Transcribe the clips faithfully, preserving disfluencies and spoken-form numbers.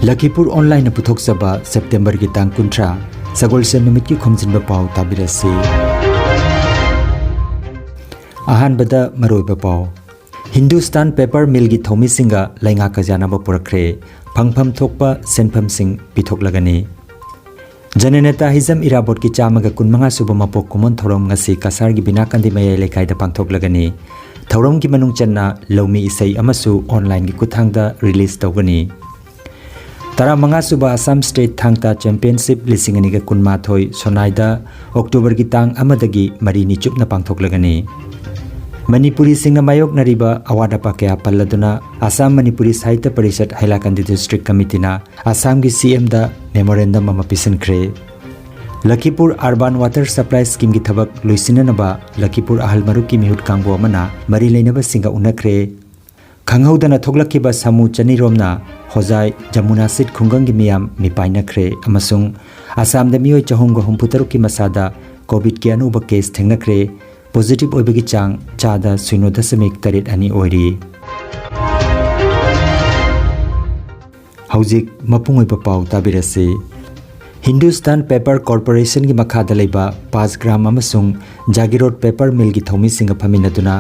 ꯂꯈꯤꯄꯨꯔ ꯑꯣꯟꯂꯥꯏꯟꯅ ꯄꯨꯊꯣꯛꯆꯕ ꯁꯦꯞꯇꯦꯝꯕꯔꯒꯤ ꯇꯥꯡ ꯀꯨꯟꯊ꯭ꯔꯥ, ꯁꯒꯣꯜꯁꯦꯟ ꯅꯨꯃꯤꯠꯀꯤ ꯈꯣꯝꯖꯤꯟꯕ ꯄꯥꯎ ꯇꯥꯕꯤꯔꯁꯤ꯫ ꯑꯍꯥꯟꯕꯗ ꯃꯔꯨꯑꯣꯏꯕ ꯄꯥꯎ꯫ ꯍꯤꯟꯗꯨꯁꯇꯥꯟ ꯄꯦꯄꯔ ꯃꯤꯜꯒꯤ ꯊꯧꯃꯤꯁꯤꯡꯒ ꯂꯩꯉꯥꯛꯀ ꯌꯥꯅꯕ ꯄꯨꯔꯛꯈ꯭ꯔꯦ꯫ ꯐꯪꯐꯝ ꯊꯣꯛꯄ ꯁꯦꯟꯐꯝꯁꯤꯡ ꯄꯤꯊꯣꯛꯂꯒꯅꯤ꯫ ꯖꯅꯅꯦꯇꯥ ꯍꯤꯖꯝ ꯏꯔꯥꯕꯣꯠꯀꯤ ꯆꯥꯝꯃꯒ ꯀꯨꯟꯃꯉꯥ ꯁꯨꯕ ꯃꯄꯣꯛ ꯀꯨꯝꯑꯣꯟ ꯊꯧꯔꯝ ꯉꯁꯤ ꯀꯁꯥꯔꯒꯤ ꯕꯤꯅꯥꯀꯥꯟꯗꯤ ꯃꯌꯥꯏ ꯂꯩꯀꯥꯏꯗ ꯄꯥꯡꯊꯣꯛꯂꯒꯅꯤ꯫ ꯊꯧꯔꯝꯒꯤ ꯃꯅꯨꯡ ꯆꯟꯅ ꯂꯧꯃꯤ ꯏꯁꯩ ꯑꯃꯁꯨ ꯑꯣꯟꯂꯥꯏꯟꯒꯤ ꯈꯨꯠꯊꯥꯡꯗ ꯔꯤꯂꯤꯖ ꯇꯧꯒꯅꯤ꯫ ꯇꯔꯥꯃꯉꯥ ꯁꯨꯕ ꯑꯁꯥꯝ ꯁ꯭ꯇꯦꯠ ꯊꯥꯡ ꯇꯥ ꯆꯦꯝꯄꯤꯌꯟꯁꯤꯞ ꯂꯤꯁꯤꯡ ꯑꯅꯤꯒ ꯀꯨꯟꯃꯥꯊꯣꯏ ꯁꯣꯅꯥꯏꯗ ꯑꯣꯛꯇꯣꯕꯔꯒꯤ ꯇꯥꯡ ꯑꯃꯗꯒꯤ ꯃꯔꯤꯅꯤ ꯆꯨꯞꯅ ꯄꯥꯡꯊꯣꯛꯂꯒꯅꯤ꯫ ꯃꯅꯤꯄꯨꯔꯤꯁꯤꯡꯅ ꯃꯥꯌꯣꯛꯅꯔꯤꯕ ꯑꯋꯥꯠ ꯑꯄꯥ ꯀꯌꯥ ꯄꯜꯂꯗꯨꯅ ꯑꯁꯥꯝ ꯃꯅꯤꯄꯨꯔꯤ ꯁꯥꯍꯤꯇ꯭ꯌ ꯄꯔꯤꯁꯠ ꯍꯥꯏꯂꯥꯀꯟꯗꯤ ꯗꯤꯁꯇ꯭ꯔꯤꯛ ꯀꯃꯤꯇꯤꯅ ꯑꯁꯥꯝꯒꯤ ꯁꯤ ꯑꯦꯝꯗ ꯃꯦꯃꯣꯔꯦꯟꯗꯝ ꯑꯃ ꯄꯤꯁꯤꯟꯈ꯭ꯔꯦ꯫ ꯂꯈꯤꯄꯨꯔ ꯑꯔꯕꯥꯟ ꯋꯥꯇꯔ ꯁꯄ꯭ꯂꯥꯏ ꯁ꯭ꯀꯤꯝꯒꯤ ꯊꯕꯛ ꯂꯣꯏꯁꯤꯟꯅꯅꯕ ꯂꯈꯤꯄꯨꯔ ꯑꯍꯜ ꯃꯔꯨꯞꯀꯤ ꯃꯤꯍꯨꯠ ꯀꯥꯡꯕꯨ ꯑꯃꯅ ꯃꯔꯤ ꯂꯩꯅꯕꯁꯤꯡꯒ ꯎꯅꯈ꯭ꯔꯦ꯫ ꯈꯪꯍꯧꯗꯅ ꯊꯣꯛꯂꯛꯈꯤꯕ ꯁꯥꯃꯨ ꯆꯅꯤꯔꯣꯝꯅ ꯍꯣꯖꯥꯏ ꯖꯃꯨꯅꯥꯁꯤꯠ ꯈꯨꯡꯒꯪꯒꯤ ꯃꯤꯌꯥꯝ ꯃꯤꯄꯥꯏꯅꯈ꯭ꯔꯦ ꯑꯃꯁꯨꯡ ꯑꯁꯥꯝꯗ ꯃꯤꯑꯣꯏ ꯆꯍꯨꯝꯒ ꯍꯨꯝꯐꯨ ꯇꯔꯨꯛꯀꯤ ꯃꯁꯥꯗ ꯀꯣꯚꯤꯗꯀꯤ ꯑꯅꯧꯕ ꯀꯦꯁ ꯊꯦꯡꯅꯈ꯭ꯔꯦ꯫ ꯄꯣꯖꯤꯇꯤꯚ ꯑꯣꯏꯕꯒꯤ ꯆꯥꯡ ꯆꯥꯗ ꯁꯤꯅꯣ ꯗꯁꯃꯤꯛ ꯇꯔꯦꯠ ꯑꯅꯤ ꯑꯣꯏꯔꯤ꯫ ꯍꯧꯖꯤꯛ ꯃꯄꯨꯡ ꯑꯣꯏꯕ ꯄꯥꯎ ꯇꯥꯕꯤꯔꯁꯤ꯫ ꯍꯤꯟꯗꯨꯁꯇꯥꯟ ꯄꯦꯄꯔ ꯀꯣꯔꯄꯣꯔꯦꯁꯟꯒꯤ ꯃꯈꯥꯗ ꯂꯩꯕ ꯄꯥꯁꯒ꯭ꯔꯥꯝ ꯑꯃꯁꯨꯡ ꯖꯥꯒꯤꯔꯣꯠ ꯄꯦꯄꯔ ꯃꯤꯜꯒꯤ ꯊꯧꯃꯤꯁꯤꯡꯒ ꯐꯝꯃꯤꯟꯅꯗꯨꯅ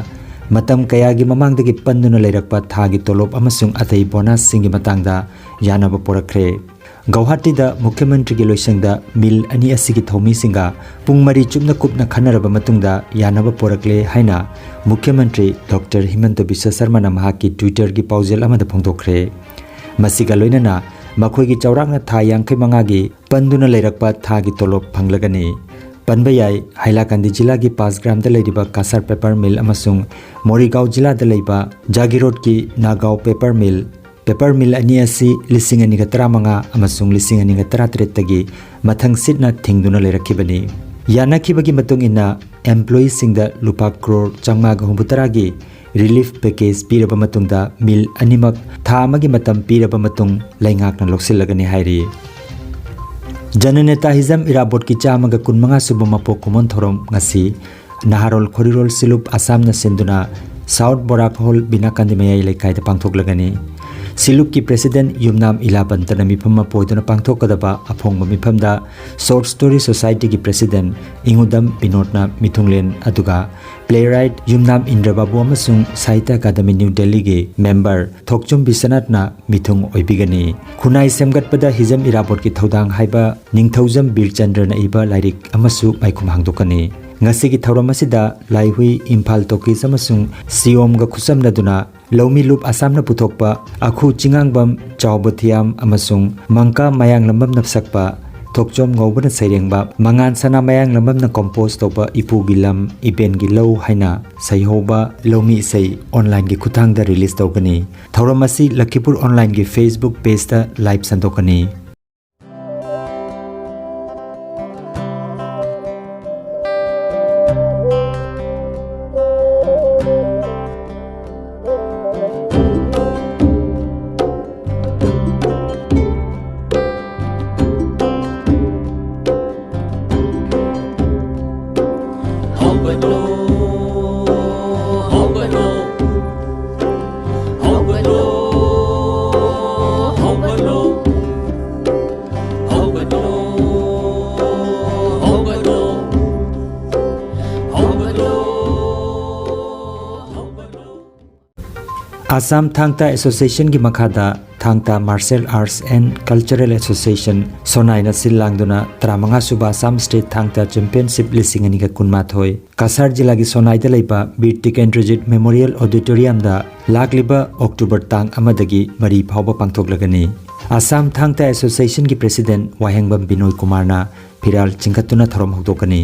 ꯃꯇꯝ ꯀꯌꯥꯒꯤ ꯃꯃꯥꯡꯗꯒꯤ ꯄꯟꯗꯨꯅ ꯂꯩꯔꯛꯄ ꯊꯥꯒꯤ ꯇꯣꯂꯣꯞ ꯑꯃꯁꯨꯡ ꯑꯇꯩ ꯕꯣꯅꯁꯁꯤꯡꯒꯤ ꯃꯇꯥꯡꯗ ꯌꯥꯅꯕ ꯄꯨꯔꯛꯈ꯭ꯔꯦ꯫ ꯒꯧꯍꯥꯇꯤꯗ ꯃꯨꯈ꯭ꯌ ꯃꯟꯇ꯭ꯔꯤꯒꯤ ꯂꯣꯏꯁꯪꯗ ꯃꯤꯜ ꯑꯅꯤ ꯑꯁꯤꯒꯤ ꯊꯧꯃꯤꯁꯤꯡꯒ ꯄꯨꯡ ꯃꯔꯤ ꯆꯨꯞꯅ ꯀꯨꯞꯅ ꯈꯟꯅꯔꯕ ꯃꯇꯨꯡꯗ ꯌꯥꯅꯕ ꯄꯨꯔꯛꯂꯦ ꯍꯥꯏꯅ ꯃꯨꯈ꯭ꯌ ꯃꯟꯇ꯭ꯔꯤ ꯗꯣꯛꯇꯔ ꯍꯤꯃꯟꯇ ꯕꯤꯁ꯭ꯋ ꯁꯔꯃꯅ ꯃꯍꯥꯛꯀꯤ ꯇ꯭ꯋꯤꯇꯔꯒꯤ ꯄꯥꯎꯖꯦꯜ ꯑꯃꯗ ꯐꯣꯡꯗꯣꯛꯈ꯭ꯔꯦ꯫ ꯃꯁꯤꯒ ꯂꯣꯏꯅꯅ ꯃꯈꯣꯏꯒꯤ ꯆꯥꯎꯔꯥꯛꯅ ꯊꯥ ꯌꯥꯡꯈꯩ ꯃꯉꯥꯒꯤ ꯄꯟꯗꯨꯅ ꯂꯩꯔꯛꯄ ꯊꯥꯒꯤ ꯇꯣꯂꯣꯞ ꯐꯪꯂꯒꯅꯤ꯫ ꯄꯟꯕ ꯌꯥꯏ, ꯍꯥꯏꯂꯥꯀꯟꯗꯤ ꯖꯤꯂꯥꯒꯤ ꯄꯥꯁꯒ꯭ꯔꯥꯝꯗ ꯂꯩꯔꯤꯕ ꯀꯥꯁꯥꯔ ꯄꯦꯄꯔ ꯃꯤꯜ ꯑꯃꯁꯨꯡ ꯃꯣꯔꯤꯒꯥꯎ ꯖꯤꯂꯥꯗ ꯂꯩꯕ ꯖꯥꯒꯤꯔꯣꯠꯀꯤ ꯅꯥꯒꯥꯎ ꯄꯦꯄꯔ ꯃꯤꯜ, ꯄꯦꯄꯔ ꯃꯤꯜ ꯑꯅꯤ ꯑꯁꯤ ꯂꯤꯁꯤꯡ ꯑꯅꯤꯒ ꯇꯔꯥꯃꯉꯥ ꯑꯃꯁꯨꯡ ꯂꯤꯁꯤꯡ ꯑꯅꯤꯒ ꯇꯔꯥꯇꯔꯦꯠꯇꯒꯤ ꯃꯊꯪ ꯁꯤꯠꯅ ꯊꯤꯡꯗꯨꯅ ꯂꯩꯔꯛꯈꯤꯕꯅꯤ꯫ ꯌꯥꯅꯈꯤꯕꯒꯤ ꯃꯇꯨꯡ ꯏꯟꯅ, ꯑꯦꯝꯄ꯭ꯂꯣꯌꯤꯁꯤꯡꯗ ꯂꯨꯄꯥ ꯀ꯭ꯔꯣꯔ ꯆꯥꯝꯃꯉꯥꯒ ꯍꯨꯝꯐꯨꯇꯔꯥꯒꯤ ꯔꯤꯂꯤꯐ ꯄꯦꯀꯦꯖ ꯄꯤꯔꯕ ꯃꯇꯨꯡꯗ, ꯃꯤꯜ ꯑꯅꯤꯃꯛ ꯊꯥ ꯑꯃꯒꯤ ꯃꯇꯝ ꯄꯤꯔꯕ ꯃꯇꯨꯡ ꯂꯩꯉꯥꯛꯅ ꯂꯧꯁꯤꯜꯂꯒꯅꯤ ꯍꯥꯏꯔꯤ꯫ ꯖꯅꯅꯦꯇꯥ ꯍꯤꯖꯝ ꯏꯔꯥꯕꯣꯠꯀꯤ ꯆꯥꯝꯃꯒ ꯀꯨꯟꯃꯉꯥ ꯁꯨꯕ ꯃꯄꯣꯛ ꯀꯨꯝꯑꯣꯟ ꯊꯧꯔꯝ ꯉꯁꯤ ꯅꯍꯥꯔꯣꯜ ꯈꯣꯔꯤꯔꯣꯜ ꯁꯤꯂꯨꯞ ꯑꯁꯥꯝꯅ ꯁꯤꯟꯗꯨꯅ ꯁꯥꯎꯠ ꯕꯣꯔꯥꯛ ꯍꯣꯜ ꯕꯤꯅꯥꯀꯥꯟꯗꯤ ꯃꯌꯥꯏ ꯂꯩꯀꯥꯏꯗ ꯄꯥꯡꯊꯣꯛꯂꯒꯅꯤ꯫ ꯁꯤꯂꯨꯞꯀꯤ ꯄ꯭ꯔꯦꯁꯤꯗꯦꯟ ꯌꯨꯝꯅꯥꯝ ꯏꯂꯥꯕꯟꯇꯅ ꯃꯤꯐꯝ ꯑꯃ ꯄꯣꯏꯗꯨꯅ ꯄꯥꯡꯊꯣꯛꯀꯗꯕ ꯑꯐꯣꯡꯕ ꯃꯤꯐꯝꯗ ꯁꯣꯔꯠ ꯁ꯭ꯇꯣꯔꯤ ꯁꯣꯁꯥꯏꯇꯤꯒꯤ ꯄ꯭ꯔꯦꯁꯤꯗꯦꯟ ꯏꯉꯨꯗꯝ ꯕꯤꯅꯣꯗꯅ ꯃꯤꯊꯨꯡꯂꯦꯟ, ꯑꯗꯨꯒ ꯄ꯭ꯂꯦꯔꯥꯏꯠ ꯌꯨꯝꯅꯥꯝ ꯏꯟꯗ꯭ꯔꯕꯥꯕꯨ ꯑꯃꯁꯨꯡ ꯁꯥꯍꯤꯇ꯭ꯌ ꯑꯀꯥꯗꯃꯤ ꯅ꯭ꯌꯨ ꯗꯦꯜꯂꯤꯒꯤ ꯃꯦꯝꯕꯔ ꯊꯣꯛꯆꯣꯝ ꯕꯤꯁ꯭ꯋꯅꯥꯊꯅ ꯃꯤꯊꯨꯡ ꯑꯣꯏꯕꯤꯒꯅꯤ꯫ ꯈꯨꯟꯅꯥꯏ ꯁꯦꯝꯒꯠꯄꯗ ꯍꯤꯖꯝ ꯏꯔꯥꯕꯣꯠꯀꯤ ꯊꯧꯗꯥꯡ ꯍꯥꯏꯕ ꯅꯤꯡꯊꯧꯖꯝ ꯕꯤꯔꯆꯟꯗ꯭ꯔꯅ ꯏꯕ ꯂꯥꯏꯔꯤꯛ ꯑꯃꯁꯨ ꯃꯥꯏꯈꯨꯝ ꯍꯥꯡꯗꯣꯛꯀꯅꯤ꯫ ꯉꯁꯤꯒꯤ ꯊꯧꯔꯝ ꯑꯁꯤꯗ ꯂꯥꯏꯍꯨꯏ, ꯏꯝꯐꯥꯜ ꯇꯣꯀꯤꯁ ꯑꯃꯁꯨꯡ ꯁꯤꯌꯣꯝꯒ ꯈꯨꯠꯁꯝꯅꯗꯨꯅ ꯂꯧꯃꯤ ꯂꯨꯞ ꯑꯁꯥꯝꯅ ꯄꯨꯊꯣꯛꯄ ꯑꯈꯨ ꯆꯤꯉꯥꯡꯕꯝ, ꯆꯥꯎꯕ ꯊꯤꯌꯥꯝ ꯑꯃꯁꯨꯡ ꯃꯪꯀꯥ ꯃꯌꯥꯡꯂꯝꯕꯝꯅ ꯁꯛꯄ ꯊꯣꯛꯆꯣꯝ ꯉꯧꯕꯅ ꯁꯩꯔꯦꯡꯕ ꯃꯉꯥꯟ ꯁꯅꯥ ꯃꯌꯥꯡꯂꯝꯕꯝꯅ ꯀꯣꯝꯄꯣꯖ ꯇꯧꯕ ꯏꯄꯨꯒꯤ ꯂꯝ, ꯏꯕꯦꯟꯒꯤ ꯂꯧ ꯍꯥꯏꯅ ꯁꯩꯍꯧꯕ ꯂꯧꯃꯤ ꯏꯁꯩ ꯑꯣꯟꯂꯥꯏꯟꯒꯤ ꯈꯨꯠꯊꯥꯡꯗ ꯔꯤꯂꯤꯖ ꯇꯧꯒꯅꯤ꯫ ꯊꯧꯔꯝ ꯑꯁꯤ ꯂꯈꯤꯄꯨꯔ ꯑꯣꯟꯂꯥꯏꯟꯒꯤ Facebook ꯄꯦꯖꯇ ꯂꯥꯏꯚ ꯁꯟꯗꯣꯛꯀꯅꯤ꯫ ꯑꯁꯥꯝ ꯊꯥꯡ ꯇꯥ ꯑꯦꯁꯣꯁꯤꯌꯦꯁꯟꯒꯤ ꯃꯈꯥꯗ Thang Ta martial arts and cultural association ꯁꯣꯅꯥꯏꯅ ꯁꯤꯜ ꯂꯥꯡꯗꯨꯅ ꯇꯔꯥꯃꯉꯥ ꯁꯨꯕ ꯑꯁꯥꯝ ꯁ꯭ꯇꯦꯠ ꯊꯥꯡ ꯇꯥ ꯆꯦꯝꯄꯤꯌꯟꯁꯤꯞ ꯂꯤꯁꯤꯡ ꯑꯅꯤꯒ ꯀꯨꯟꯃꯥꯊꯣꯏ ꯀꯁꯥꯔ ꯖꯤꯂꯥꯒꯤ ꯁꯣꯅꯥꯏꯗ ꯂꯩꯕ ꯕꯤꯔ ꯇꯤꯀꯦꯟꯗ꯭ꯔꯖꯤꯠ ꯃꯦꯃꯣꯔꯤꯌꯦꯜ ꯑꯣꯗꯤꯇꯣꯔꯤꯌꯝꯗ ꯂꯥꯛꯂꯤꯕ ꯑꯣꯛꯇꯣꯕꯔ ꯇꯥꯡ ꯑꯃꯗꯒꯤ ꯃꯔꯤ ꯐꯥꯎꯕ ꯄꯥꯡꯊꯣꯛꯂꯒꯅꯤ꯫ ꯑꯁꯥꯝ ꯊꯥꯡ ꯇꯥ ꯑꯦꯁꯣꯁꯤꯌꯦꯁꯟꯒꯤ ꯄ꯭ꯔꯦꯁꯤꯗꯦꯟꯠ ꯋꯥꯍꯦꯡꯕꯝ ꯕꯤꯅꯣꯏ ꯀꯨꯃꯥꯔꯅ ꯐꯤꯔꯥꯜ ꯆꯤꯡꯈꯠꯇꯨꯅ ꯊꯧꯔꯝ ꯍꯧꯗꯣꯛꯀꯅꯤ꯫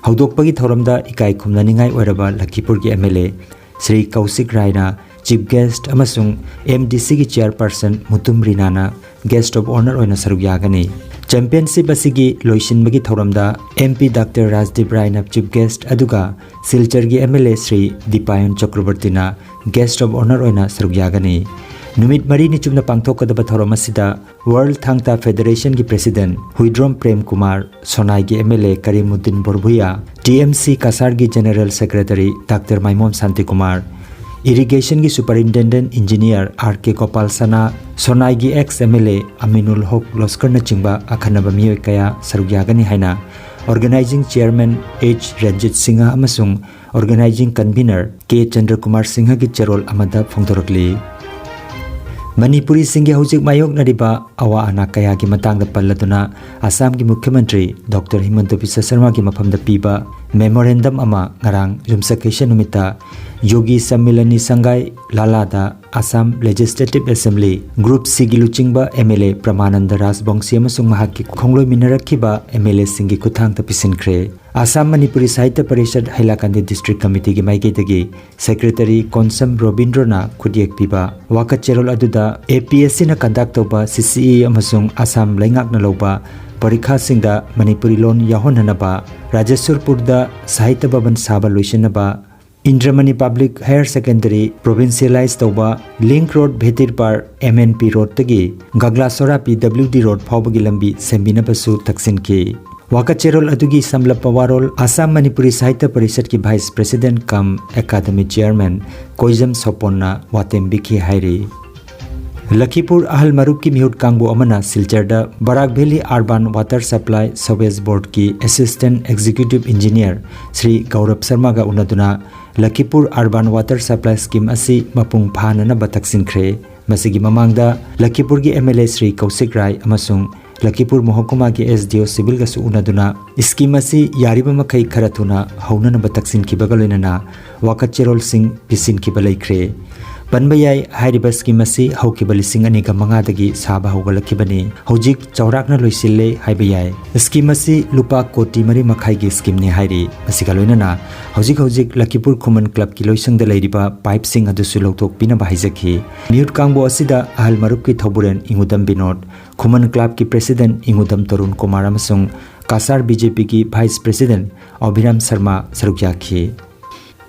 ꯍꯧꯗꯣꯛꯄꯒꯤ ꯊꯧꯔꯝꯗ ꯏꯀꯥꯏ ꯈꯨꯝꯅꯅꯤꯡꯉꯥꯏ ꯑꯣꯏꯔꯕ ꯂꯈꯤꯄꯨꯔꯒꯤ M L A Shri Kaushik ꯔꯥꯏꯅ ꯆꯤꯐ ꯒꯦꯁ꯭ꯠ ꯑꯃꯁꯨꯡ M D C chairperson Mutum ꯔꯤꯅꯥꯅ ꯒꯦꯁ꯭ꯠ ꯑꯣꯐ ꯑꯣꯅꯔ ꯑꯣꯏꯅ ꯁꯔꯨꯛ ꯌꯥꯒꯅꯤ꯫ ꯆꯦꯝꯄꯤꯌꯟꯁꯤꯞ ꯑꯁꯤꯒꯤ ꯂꯣꯏꯁꯤꯟꯕꯒꯤ ꯊꯧꯔꯝꯗ ꯑꯦꯝ ꯄꯤ ꯗꯥꯛꯇꯔ ꯔꯥꯖꯗꯤꯞ ꯔꯥꯏꯅ ꯆꯤꯐ ꯒꯦꯁ꯭ꯠ, ꯑꯗꯨꯒ ꯁꯤꯜꯆꯔꯒꯤ M L A Shri Dipayan ꯆꯀ꯭ꯔꯕꯔꯇꯤꯅ ꯒꯦꯁ꯭ꯠ ꯑꯣꯐ ꯑꯣꯅꯔ ꯑꯣꯏꯅ ꯁꯔꯨꯛ ꯌꯥꯒꯅꯤ꯫ ꯅꯨꯃꯤꯠ ꯃꯔꯤꯅꯤ ꯆꯨꯞꯅ ꯄꯥꯡꯊꯣꯛꯀꯗꯕ ꯊꯧꯔꯝ ꯑꯁꯤꯗ ꯋꯥꯔꯜꯗ ꯊꯥꯡ ꯇꯥ ꯐꯦꯗꯔꯦꯁꯟꯒꯤ ꯄ꯭ꯔꯦꯁꯤꯗꯦꯟꯠ ꯍꯨꯏꯗ꯭ꯔꯣꯝ ꯄ꯭ꯔꯦꯝ ꯀꯨꯃꯥꯔ, ꯁꯣꯅꯥꯏꯒꯤ M L A Karimuddin Barbhuiya, T M C ꯀꯁꯥꯔꯒꯤ general secretary doctor Maimom Shantikumar, ꯏꯔꯤꯒꯦꯁꯟꯒꯤ superintendent engineer R K Gopal ꯁꯅꯥ, ꯁꯣꯅꯥꯏꯒꯤ ex M L A Aminul Haque ꯂꯣꯁꯀꯔꯅꯆꯤꯡꯕ ꯑꯈꯟꯅꯕ ꯃꯤꯑꯣꯏ ꯀꯌꯥ ꯁꯔꯨꯛ ꯌꯥꯒꯅꯤ ꯍꯥꯏꯅ organising chairman H Ranjit Singh ꯑꯃꯁꯨꯡ ꯑꯣꯔꯒꯅꯥꯏꯖꯤꯡ ꯀꯟꯚꯤꯅꯔ ꯀꯦ ꯆꯟꯗ꯭ꯔꯀꯨꯃꯥꯔ ꯁꯤꯡꯍꯒꯤ ꯆꯦꯔꯣꯜ ꯑꯃꯗ ꯐꯣꯡꯗꯣꯔꯛꯂꯤ꯫ ꯃꯅꯤꯄꯨꯔꯤꯁꯤꯡꯒꯤ ꯍꯧꯖꯤꯛ ꯃꯥꯌꯣꯛꯅꯔꯤꯕ ꯑꯋꯥ ꯑꯅꯥ ꯀꯌꯥꯒꯤ ꯃꯇꯥꯡꯗ ꯄꯜꯂꯗꯨꯅ ꯑꯁꯥꯝꯒꯤ ꯃꯨꯈ꯭ꯌ ꯃꯟꯇ꯭ꯔꯤ ꯗꯣꯛꯇꯔ ꯍꯤꯃꯟꯇ ꯕꯤꯁ꯭ꯋ ꯁꯔꯃꯥꯒꯤ ꯃꯐꯝꯗ ꯄꯤꯕ ꯃꯦꯃꯣꯔꯦꯟꯗꯝ ꯑꯃ ꯉꯔꯥꯡ ꯌꯨꯝꯁꯀꯩꯁ ꯅꯨꯃꯤꯠꯇ ꯌꯣꯒꯤ ꯁꯝꯃꯤꯂꯅꯤ ꯁꯪꯒꯥꯏ ꯂꯥꯂꯥꯗ ꯑꯁꯥꯝ ꯂꯦꯖꯤꯁꯂꯦꯇꯤꯚ ꯑꯦꯁꯦꯝꯕ꯭ꯂꯤ ꯒ꯭ꯔꯨꯞ ꯁꯤꯒꯤ ꯂꯨꯆꯤꯡꯕ ꯑꯦꯝ ꯑꯦꯜ ꯑꯦ ꯄ꯭ꯔꯃꯥꯅꯟꯗ ꯔꯥꯖꯕꯣꯡꯁꯤ ꯑꯃꯁꯨꯡ ꯃꯍꯥꯛꯀꯤ ꯈꯣꯡꯂꯣꯏꯃꯤꯟꯅꯔꯛꯈꯤꯕ ꯑꯦꯝ ꯑꯦꯜ ꯑꯦꯁꯤꯡꯒꯤ ꯈꯨꯠꯊꯥꯡꯗ ꯄꯤꯁꯤꯟꯈ꯭ꯔꯦ꯫ ꯑꯁꯥꯝ ꯃꯅꯤꯄꯨꯔꯤ ꯁꯥꯍꯤꯇ꯭ꯌ ꯄꯔꯤꯁꯠ ꯍꯩꯂꯥꯀꯥꯟꯗꯤ ꯗꯤꯁꯇ꯭ꯔꯤꯛ ꯀꯃꯤꯇꯤꯒꯤ ꯃꯥꯏꯀꯩꯗꯒꯤ ꯁꯦꯀ꯭ꯔꯦꯇꯔꯤ ꯀꯣꯟꯁꯝ ꯔꯣꯕꯤꯟꯗ꯭ꯔꯣꯅ ꯈꯨꯠꯌꯦꯛ ꯄꯤꯕ ꯋꯥꯀꯠ ꯆꯦꯔꯣꯜ ꯑꯗꯨꯗ ꯑꯦ ꯄꯤ ꯑꯦꯁ ꯁꯤꯅ ꯀꯟꯗꯛ ꯇꯧꯕ ꯁꯤ ꯁꯤ ꯏ ꯑꯃꯁꯨꯡ ꯑꯁꯥꯝ ꯂꯩꯉꯥꯛꯅ ꯂꯧꯕ ꯄꯔꯤꯈꯥꯁꯤꯡꯗ ꯃꯅꯤꯄꯨꯔꯤ ꯂꯣꯟ ꯌꯥꯎꯍꯟꯅꯅꯕ, ꯔꯥꯖꯦꯁ꯭ꯋꯔꯄꯨꯔꯗ ꯁꯥꯍꯤꯇ꯭ꯌ ꯚꯕꯟ ꯁꯥꯕ ꯂꯣꯏꯁꯤꯟꯅꯕ, Indramani public higher secondary provincialise ꯇꯧꯕ, link road Vetirpar M N P ꯔꯣꯗꯇꯒꯤ Gaglasora P W D road ꯐꯥꯎꯕꯒꯤ ꯂꯝꯕꯤ ꯁꯦꯝꯕꯤꯅꯕꯁꯨ ꯇꯛꯁꯤꯟꯈꯤ꯫ ꯋꯥꯀꯠ ꯆꯦꯔꯣꯜ ꯑꯗꯨꯒꯤ ꯁꯝꯂꯞꯄ ꯋꯥꯔꯣꯜ ꯑꯁꯥꯝ ꯃꯅꯤꯄꯨꯔꯤ ꯁꯥꯍꯤꯇ꯭ꯌ ꯄꯔꯤꯁꯠꯀꯤ vice president cum academy chairman Koijam ꯁꯣꯄꯣꯟꯅ ꯋꯥꯇꯦꯝꯕꯤꯈꯤ ꯍꯥꯏꯔꯤ꯫ ꯂꯈꯤꯄꯨꯔ ꯑꯍꯜ ꯃꯔꯨꯞꯀꯤ ꯃꯤꯍꯨꯠ ꯀꯥꯡꯕꯨ ꯑꯃꯅ ꯁꯤꯜꯆꯔꯗ Barak valley urban water supply sewage ꯕꯣꯔꯗꯀꯤ assistant executive engineer Shri Gourab ꯁꯔꯃꯥꯒ ꯎꯅꯗꯨꯅ Lakhipur urban water supply scheme ꯑꯁꯤ ꯃꯄꯨꯡ ꯐꯥꯅꯅꯕ ꯇꯛꯁꯤꯟꯈ꯭ꯔꯦ꯫ ꯃꯁꯤꯒꯤ ꯃꯃꯥꯡꯗ ꯂꯈꯤꯄꯨꯔꯒꯤ ꯑꯦꯝ ꯑꯦꯜ ꯑꯦ ꯁ꯭ꯔꯤ ꯀꯧꯁꯤꯛ ꯔꯥꯏ ꯑꯃꯁꯨꯡ ꯂꯈꯤꯄꯨꯔ ꯃꯣꯍꯀꯨꯃꯥꯒꯤ ꯑꯦꯁ ꯗꯤ ꯑꯣ ꯁꯤꯚꯤꯜꯒꯁꯨ ꯎꯅꯗꯨꯅ ꯁ꯭ꯀꯤꯝ ꯑꯁꯤ ꯌꯥꯔꯤꯕ ꯃꯈꯩ ꯈꯔ ꯊꯨꯅ ꯍꯧꯅꯅꯕ ꯇꯛꯁꯤꯟꯈꯤꯕꯒ ꯂꯣꯏꯅꯅ ꯋꯥꯀꯠ ꯆꯦꯔꯣꯜꯁꯤꯡ ꯄꯤꯁꯤꯟꯈꯤꯕ ꯂꯩꯈ꯭ꯔꯦ꯫ ꯄꯟꯕ ꯌꯥꯏ, ꯍꯥꯏꯔꯤꯕ ꯁ꯭ꯀꯤꯝ ꯑꯁꯤ ꯍꯧꯈꯤꯕ ꯂꯤꯁꯤꯡ ꯑꯅꯤꯒ ꯃꯉꯥꯗꯒꯤ ꯁꯥꯕ ꯍꯧꯒꯠꯂꯛꯈꯤꯕꯅꯤ꯫ ꯍꯧꯖꯤꯛ ꯆꯥꯎꯔꯥꯛꯅ ꯂꯣꯏꯁꯤꯜꯂꯦ ꯍꯥꯏꯕ ꯌꯥꯏ꯫ ꯁ꯭ꯀꯤꯝ ꯑꯁꯤ ꯂꯨꯄꯥ ꯀꯣꯇꯤ ꯃꯔꯤ ꯃꯈꯥꯏꯒꯤ ꯁ꯭ꯀꯤꯝꯅꯤ ꯍꯥꯏꯔꯤ꯫ ꯃꯁꯤꯒ ꯂꯣꯏꯅꯅ ꯍꯧꯖꯤꯛ ꯍꯧꯖꯤꯛ ꯂꯈꯤꯄꯨꯔ ꯈꯨꯃꯟ ꯀ꯭ꯂꯕꯀꯤ ꯂꯣꯏꯁꯪꯗ ꯂꯩꯔꯤꯕ ꯄꯥꯏꯞꯁꯤꯡ ꯑꯗꯨꯁꯨ ꯂꯧꯊꯣꯛꯄꯤꯅꯕ ꯍꯥꯏꯖꯈꯤ꯫ ꯃꯤꯍꯨꯠ ꯀꯥꯡꯕꯨ ꯑꯁꯤꯗ ꯑꯍꯜ ꯃꯔꯨꯞꯀꯤ ꯊꯧꯕꯨꯔꯦꯟ ꯏꯉꯨꯗꯝ ꯕꯤꯅꯣꯗ, ꯈꯨꯃꯟ ꯀ꯭ꯂꯕꯀꯤ ꯄ꯭ꯔꯦꯁꯤꯗꯦꯟꯠ ꯏꯉꯨꯗꯝ ꯇꯔꯨꯟ ꯀꯨꯃꯥꯔ ꯑꯃꯁꯨꯡ ꯀꯥꯁꯥꯔ ꯕꯤ ꯖꯦ ꯄꯤꯒꯤ ꯚꯥꯏꯁ ꯄ꯭ꯔꯦꯁꯤꯗꯦꯟꯠ ꯑꯚꯤꯔꯥꯝ ꯁꯔꯃꯥ ꯁꯔꯨꯛ ꯌꯥꯈꯤ꯫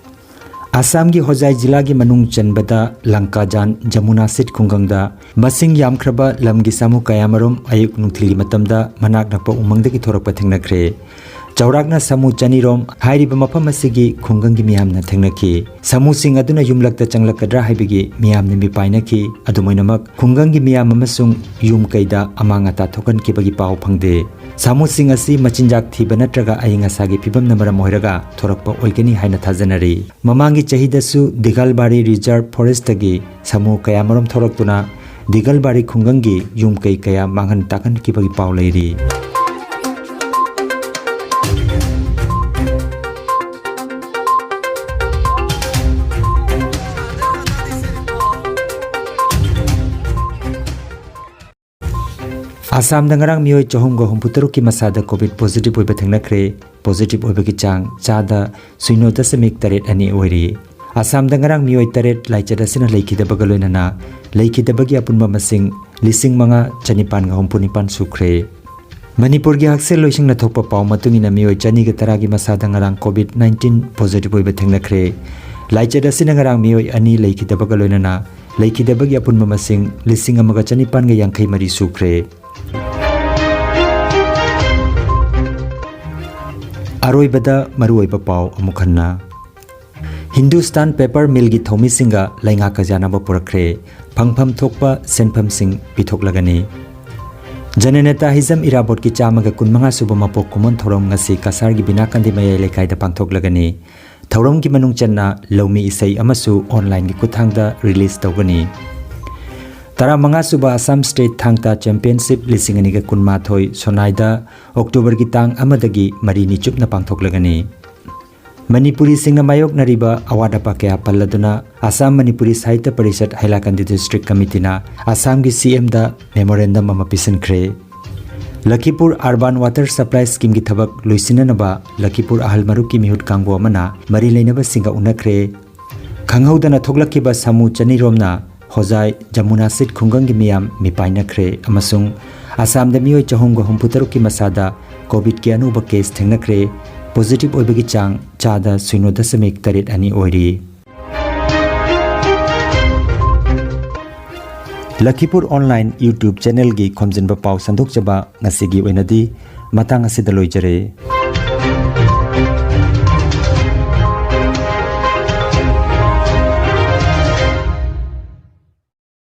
ꯑꯁꯥꯝꯒꯤ ꯍꯣꯖꯥꯏ ꯖꯤꯂꯥꯒꯤ ꯃꯅꯨꯡ ꯆꯟꯕꯗ ꯂꯪꯀꯥꯖꯥꯟ ꯖꯃꯨꯅꯥꯁꯤꯠ ꯈꯨꯡꯒꯪꯗ ꯃꯁꯤꯡ ꯌꯥꯝꯈ꯭ꯔꯕ ꯂꯝꯒꯤ ꯁꯥꯃꯨ ꯀꯌꯥꯃꯔꯨꯝ ꯑꯌꯨꯛ ꯅꯨꯡꯊꯤꯜꯒꯤ ꯃꯇꯝꯗ ꯃꯅꯥꯛ ꯅꯛꯄ ꯎꯃꯪꯗꯒꯤ ꯊꯣꯔꯛꯄ ꯊꯦꯡꯅꯈ꯭ꯔꯦ꯫ ꯆꯥꯎꯔꯥꯛꯅ ꯁꯥꯃꯨ ꯆꯅꯤꯔꯣꯝ ꯍꯥꯏꯔꯤꯕ ꯃꯐꯝ ꯑꯁꯤꯒꯤ ꯈꯨꯡꯒꯪꯒꯤ ꯃꯤꯌꯥꯝꯅ ꯊꯦꯡꯅꯈꯤ꯫ ꯁꯥꯃꯨꯁꯤꯡ ꯑꯗꯨꯅ ꯌꯨꯝꯂꯛꯇ ꯆꯪꯂꯛꯀꯗ꯭ꯔꯥ ꯍꯥꯏꯕꯒꯤ ꯃꯤꯌꯥꯝꯅ ꯃꯤꯄꯥꯏꯅꯈꯤ꯫ ꯑꯗꯨꯃꯥꯏꯅꯃꯛ ꯈꯨꯡꯒꯪꯒꯤ ꯃꯤꯌꯥꯝ ꯑꯃꯁꯨꯡ ꯌꯨꯝ ꯀꯩꯗ ꯑꯃꯥꯡ ꯑꯇꯥ ꯊꯣꯛꯍꯟꯈꯤꯕꯒꯤ ꯄꯥꯎ ꯐꯪꯗꯦ꯫ ꯁꯥꯃꯨꯁꯤꯡ ꯑꯁꯤ ꯃꯆꯤꯟꯖꯥꯛ ꯊꯤꯕ ꯅꯠꯇ꯭ꯔꯒ ꯑꯏꯪ ꯑꯁꯥꯒꯤ ꯐꯤꯕꯝꯅ ꯃꯔꯝ ꯑꯣꯏꯔꯒ ꯊꯣꯔꯛꯄ ꯑꯣꯏꯒꯅꯤ ꯍꯥꯏꯅ ꯊꯥꯖꯅꯔꯤ꯫ ꯃꯃꯥꯡꯒꯤ ꯆꯍꯤꯗꯁꯨ ꯗꯤꯒꯥꯜꯕꯥꯔꯤ ꯔꯤꯖꯔꯚ ꯐꯣꯔꯦꯁꯇꯒꯤ ꯁꯥꯃꯨ ꯀꯌꯥꯃꯔꯨꯝ ꯊꯣꯔꯛꯇꯨꯅ ꯗꯤꯒꯥꯜꯕꯥꯔꯤ ꯈꯨꯡꯒꯪꯒꯤ ꯌꯨꯝ ꯀꯩ ꯀꯌꯥ ꯃꯥꯡꯍꯟ ꯇꯥꯛꯍꯟꯈꯤꯕꯒꯤ ꯄꯥꯎ ꯂꯩꯔꯤ꯫ ꯑꯁꯥꯝꯗ ꯉꯔꯥꯡ ꯃꯤꯑꯣꯏ ꯆꯍꯨꯝꯒ ꯍꯨꯝꯐꯨ ꯇꯔꯨꯛꯀꯤ ꯃꯁꯥꯗ ꯀꯣꯚꯤꯗ ꯄꯣꯖꯤꯇꯤꯚ ꯑꯣꯏꯕ ꯊꯦꯡꯅꯈ꯭ꯔꯦ꯫ ꯄꯣꯖꯤꯇꯤꯚ ꯑꯣꯏꯕꯒꯤ ꯆꯥꯡ ꯆꯥꯗ ꯁꯤꯅꯣ ꯗꯁꯃꯤꯛ ꯇꯔꯦꯠ ꯑꯅꯤ ꯑꯣꯏꯔꯤ꯫ ꯑꯁꯥꯝꯗ ꯉꯔꯥꯡ ꯃꯤꯑꯣꯏ ꯇꯔꯦꯠ ꯂꯥꯏꯆꯠ ꯑꯁꯤꯅ ꯂꯩꯈꯤꯗꯕꯒ ꯂꯣꯏꯅꯅ ꯂꯩꯈꯤꯗꯕꯒꯤ ꯑꯄꯨꯟꯕ ꯃꯁꯤꯡ ꯂꯤꯁꯤꯡ ꯃꯉꯥ ꯆꯅꯤꯄꯥꯟꯒ ꯍꯨꯝꯐꯨ ꯅꯤꯄꯥꯟ ꯁꯨꯈ꯭ꯔꯦ꯫ ꯃꯅꯤꯄꯨꯔꯒꯤ ꯍꯛꯁꯦꯜ ꯂꯣꯏꯁꯪꯅ ꯊꯣꯛꯄ ꯄꯥꯎ ꯃꯇꯨꯡ ꯏꯟꯅ ꯃꯤꯑꯣꯏ ꯆꯅꯤꯒ ꯇꯔꯥꯒꯤ ꯃꯁꯥꯗ ꯉꯔꯥꯡ ꯀꯣꯚꯤꯗ ꯅꯥꯏꯟꯇꯤꯟ ꯄꯣꯖꯤꯇꯤꯚ ꯑꯣꯏꯕ ꯊꯦꯡꯅꯈ꯭ꯔꯦ꯫ ꯂꯥꯏꯆꯠ ꯑꯁꯤꯅ ꯉꯔꯥꯡ ꯃꯤꯑꯣꯏ ꯑꯅꯤ ꯂꯩꯈꯤꯗꯕꯒ ꯂꯣꯏꯅꯅ ꯂꯩꯈꯤꯗꯕꯒꯤ ꯑꯄꯨꯟꯕ ꯃꯁꯤꯡ ꯂꯤꯁꯤꯡ ꯑꯃꯒ ꯆꯅꯤꯄꯥꯟꯒ ꯌꯥꯡꯈꯩ ꯃꯔꯤ ꯁꯨꯈ꯭ꯔꯦ꯫ ꯑꯔꯣꯏꯕꯗ ꯃꯔꯨꯑꯣꯏꯕ ꯄꯥꯎ ꯑꯃꯨꯛ ꯍꯟꯅ꯫ ꯍꯤꯟꯗꯨꯁꯇꯥꯟ ꯄꯦꯄꯔ ꯃꯤꯜꯒꯤ ꯊꯧꯃꯤꯁꯤꯡꯒ ꯂꯩꯉꯥꯛꯀ ꯌꯥꯅꯕ ꯄꯨꯔꯛꯈ꯭ꯔꯦ꯫ ꯐꯪꯐꯝ ꯊꯣꯛꯄ ꯁꯦꯟꯐꯝꯁꯤꯡ ꯄꯤꯊꯣꯛꯂꯒꯅꯤ꯫ ꯖꯅꯅꯦꯇꯥ ꯍꯤꯖꯝ ꯏꯔꯥꯕꯣꯠꯀꯤ ꯆꯥꯝꯃꯒ ꯀꯨꯟꯃꯉꯥ ꯁꯨꯕ ꯃꯄꯣꯛ ꯀꯨꯝꯑꯣꯟ ꯊꯧꯔꯝ ꯉꯁꯤ ꯀꯁꯥꯔꯒꯤ ꯕꯤꯅꯥꯀꯟꯗꯤ ꯃꯌꯥꯏ ꯂꯩꯀꯥꯏꯗ ꯄꯥꯡꯊꯣꯛꯂꯒꯅꯤ꯫ ꯊꯧꯔꯝꯒꯤ ꯃꯅꯨꯡ ꯆꯟꯅ ꯂꯧꯃꯤ ꯏꯁꯩ ꯑꯃꯁꯨ ꯑꯣꯟꯂꯥꯏꯟꯒꯤ ꯈꯨꯠꯊꯥꯡꯗ ꯔꯤꯂꯤꯖ ꯇꯧꯒꯅꯤ꯫ ꯇꯔꯥꯃꯉꯥ ꯁꯨꯕ ꯑꯁꯥꯝ ꯁ꯭ꯇꯦꯠ ꯊꯥꯡ ꯇꯥ ꯆꯦꯝꯄꯤꯌꯟꯁꯤꯞ ꯂꯤꯁꯤꯡ ꯑꯅꯤꯒ ꯀꯨꯟꯃꯥꯊꯣꯏ ꯁꯣꯅꯥꯏꯗ ꯑꯣꯛꯇꯣꯕꯔꯒꯤ ꯇꯥꯡ ꯑꯃꯗꯒꯤ ꯃꯔꯤꯅꯤ ꯆꯨꯞꯅ ꯄꯥꯡꯊꯣꯛꯂꯒꯅꯤ꯫ ꯃꯅꯤꯄꯨꯔꯤꯁꯤꯡꯅ ꯃꯥꯌꯣꯛꯅꯔꯤꯕ ꯑꯋꯥꯠ ꯑꯄꯥ ꯀꯌꯥ ꯄꯜꯂꯗꯨꯅ ꯑꯁꯥꯝ ꯃꯅꯤꯄꯨꯔꯤ ꯁꯥꯍꯤꯇ꯭ꯌ ꯄꯔꯤꯁꯠ ꯍꯥꯏꯂꯥꯀꯟꯗꯤ ꯗꯤꯁꯇ꯭ꯔꯤꯛ ꯀꯃꯤꯇꯤꯅ ꯑꯁꯥꯝꯒꯤ ꯁꯤ ꯑꯦꯝꯗ ꯃꯦꯃꯣꯔꯦꯟꯗꯝ ꯑꯃ ꯄꯤꯁꯤꯟꯈ꯭ꯔꯦ꯫ ꯂꯈꯤꯄꯨꯔ ꯑꯔꯕꯥꯟ ꯋꯥꯇꯔ ꯁꯄ꯭ꯂꯥꯏ ꯁ꯭ꯀꯤꯝꯒꯤ ꯊꯕꯛ ꯂꯣꯏꯁꯤꯟꯅꯅꯕ ꯂꯈꯤꯄꯨꯔ ꯑꯍꯜ ꯃꯔꯨꯞꯀꯤ ꯃꯤꯍꯨꯠ ꯀꯥꯡꯕꯨ ꯑꯃꯅ ꯃꯔꯤ ꯂꯩꯅꯕꯁꯤꯡꯒ ꯎꯅꯈ꯭ꯔꯦ꯫ ꯈꯪꯍꯧꯗꯅ ꯊꯣꯛꯂꯛꯈꯤꯕ ꯁꯥꯃꯨ ꯆꯅꯤꯔꯣꯝꯅ ꯍꯣꯖꯥꯏ ꯖꯃꯨꯅꯥꯁꯤꯠ ꯈꯨꯡꯒꯪꯒꯤ ꯃꯤꯌꯥꯝ ꯃꯤꯄꯥꯏꯅꯈ꯭ꯔꯦ ꯑꯃꯁꯨꯡ ꯑꯁꯥꯝꯗ ꯃꯤꯑꯣꯏ ꯆꯍꯨꯝꯒ ꯍꯨꯝꯐꯨ ꯇꯔꯨꯛꯀꯤ ꯃꯁꯥꯗ ꯀꯣꯚꯤꯗꯀꯤ ꯑꯅꯧꯕ ꯀꯦꯁ ꯊꯦꯡꯅꯈ꯭ꯔꯦ꯫ ꯄꯣꯖꯤꯇꯤꯚ ꯑꯣꯏꯕꯒꯤ ꯆꯥꯡ ꯆꯥꯗ ꯁꯤꯅꯣ ꯗꯁꯃꯤꯛ ꯇꯔꯦꯠ ꯑꯅꯤ ꯑꯣꯏꯔꯤ꯫ ꯂꯈꯤꯄꯨꯔ ꯑꯣꯟꯂꯥꯏꯟ YouTube ꯆꯦꯅꯦꯜꯒꯤ ꯈꯣꯝꯖꯤꯟꯕ ꯄꯥꯎ ꯁꯟꯗꯣꯛꯆꯕ ꯉꯁꯤꯒꯤ ꯑꯣꯏꯅꯗꯤ ꯃꯇꯥꯡ ꯑꯁꯤꯗ ꯂꯣꯏꯖꯔꯦ꯫